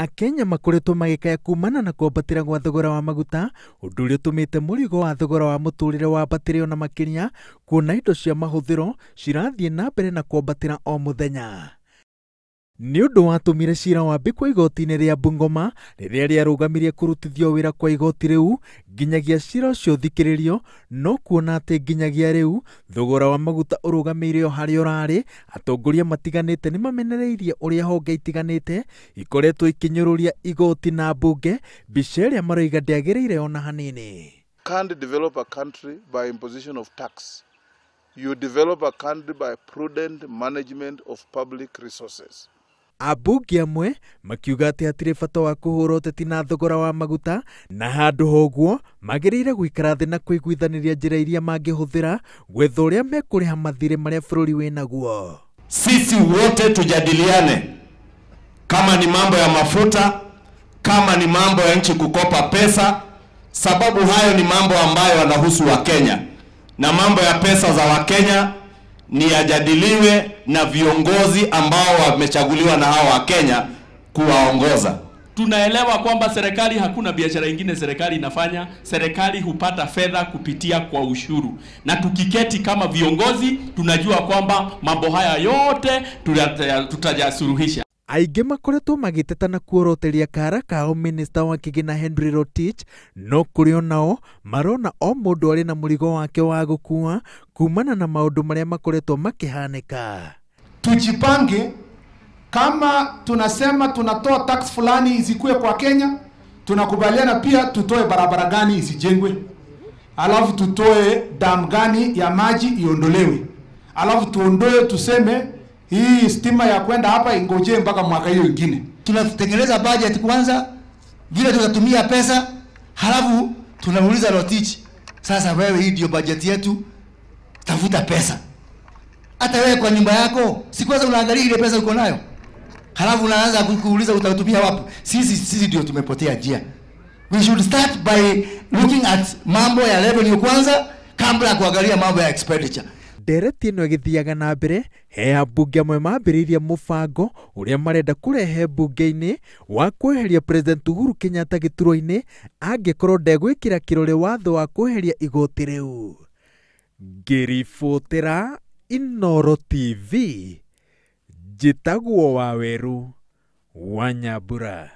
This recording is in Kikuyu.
Akenya makoretwo magĩkaya kumana na kwambatĩra gwa thogora wa maguta, ũndũ ũrĩa ũtũmĩte mũrigo wa thogora wa mũtũrĩre wambatĩre ona makĩria, kuona indo cia mahũthĩro cirathiĩ na mbere na kwambatĩra o mũthenya. Nĩ ũndũ watũmire cira wambĩkwo igoti-inĩ rĩa Bungoma rĩrĩa rĩarũgamirie kũrutithio wĩra kwa igoti rĩu nginyagia cira ũcio ũthikĩrĩrio, no kuona atĩ nginyagia rĩu thogora wa maguta ũrũgamĩire o harĩa ũrarĩ, atongoria matiganĩte nĩ mamenereirie ũrĩa honge itiganĩte ikoretwo ikĩnyũrũria igoti na mbunge, mbica ĩrĩa maroiga ndĩagĩrĩire ona hanini. Can't develop a country by imposition of tax. You develop a country by prudent management of public resources. Ambunge amwe makiuga atĩ hatirĩ bata wa kũhũra ũteti na thogora wa maguta, na handũ ha ũguo magĩrĩire gũikara thĩ na kũiguithanĩria njĩra iria mangĩhũthĩra gwetha ũrĩa mekũrĩha mathirĩ marĩa bũrũri wĩnaguo. Sisi wote tujadiliane kama ni mambo ya mafuta, kama ni mambo ya nchi kukopa pesa, sababu hayo ni mambo ambayo yanahusu Wakenya, na mambo ya pesa za Wakenya ni yajadiliwe na viongozi ambao wamechaguliwa na hao Wakenya kuwaongoza. Tunaelewa kwamba serikali, hakuna biashara ingine serikali inafanya. Serikali hupata fedha kupitia kwa ushuru, na tukiketi kama viongozi tunajua kwamba mambo haya yote tutajasuluhisha. Aingĩ makoretwo magĩteta na kuoroteria kara kao minista wa kĩgĩna Henry Rotich, no kũrĩ onao marona o mũndũ arĩ na mũrigo wake wa gũkua kumana na maũndũ marĩa makoretwo makĩhanĩka. Tujipange, kama tunasema tunatoa tax fulani izikue kwa Kenya, tunakubaliana pia tutoe barabara gani isijengwe, alafu tutoe dam gani ya maji iondolewe, alafu tuondoe, tuseme hii stima ya kwenda hapa ingojee mpaka mwaka hiyo ingine. Tunatengeneza budget kwanza, vile tutatumia pesa, halafu tunauliza Rotich, sasa wewe hii ndio budget yetu, tafuta pesa. Hata wewe kwa nyumba yako, si kwanza unaangalia ile pesa uko nayo, halafu unaanza kuuliza utatumia wapi. Sisi ndio tumepotea njia. We should start by looking at mambo ya revenue kwanza kabla ya kuangalia mambo ya expenditure. Ndereti ĩno ĩgĩthiaga na mbere, he ambunge amwe mambĩrĩirie mũbango ũrĩa marenda kũrehe mbunge-inĩ wa kweheria President Uhuru Kenyatta gĩturwa-inĩ angĩkorwo ndegwĩkĩra kĩrore watho wa kweheria igoti rĩu. Ngĩribotera Inooro TV, njĩtagwo Waweru wa Nyambura.